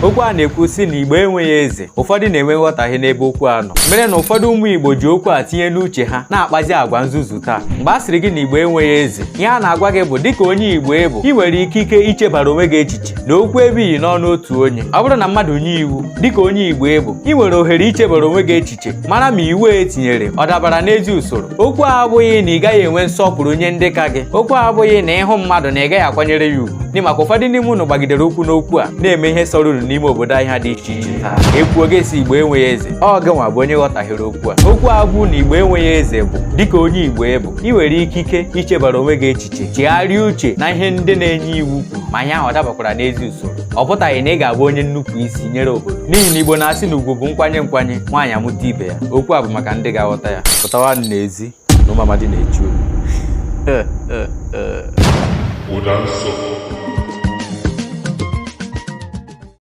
Okwu a na-ekwu sị na Igbo enweghị eze. Ụfọdụ na-enwe nghọtahie n'ebe okwu a nọ, mere na ụfọdụ ụmụ Igbo ji okwu a tinye n'uche ha na-akpazi agwa nzuzu taa. Mgbe a sịrị gị na Igbo enweghị eze, ihe a na-agwa gị bụ, dịka onye Igbo ịbụ, ị nwere ikike ichebara onwe gị echiche na okwu ebighị n'ọnụ otu onye. Ọ bụrụ na mmadụ nye iwu, dịka onye Igbo ịbụ, ị nwere ohere ichebara onwe gị echiche, mara ma iwu e tinyere ọ dabara n'ezi usoro. Okwu a abụghị na ị gaghị enwe nsọpụrụ nye ndị ka gị. Okwu a abụghị na ịhụ mmadụ na ị gaghị akwanyere ya ugwu, n'ihi maka ụfọdụ n'ime unu gbagidere ụkwụ n'okwu a na-eme ihe sọrọ unu n'ime obodo anyị ha dị iche iche taa. Ekwuo gị sị Igbo enweghị eze, ọ gị nwa bụ onye ghọtahiere okwu a. Okwu a bụ na Igbo enweghị eze bụ, dịka onye Igbo ịbụ, ị nwere ikike ichebara onwe gị echiche, chegharịa uche na ihe ndị na-enye iwu kwuru, ma ihe ahụ ọ dabakwara n'ezi usoro. Ọ pụtaghị na ị ga-abụ onye nnupụ isi nyere obodo, n'ihi na Igbo na-asị na ugwu bụ nkwanye nkwanye, nwaanyị amụta ibe ya. Okwu a bụ maka ndị ga-aghọta ya. Pụtawa n'ezi na ụmụ amadi na-echu unu. Ụda nsọ.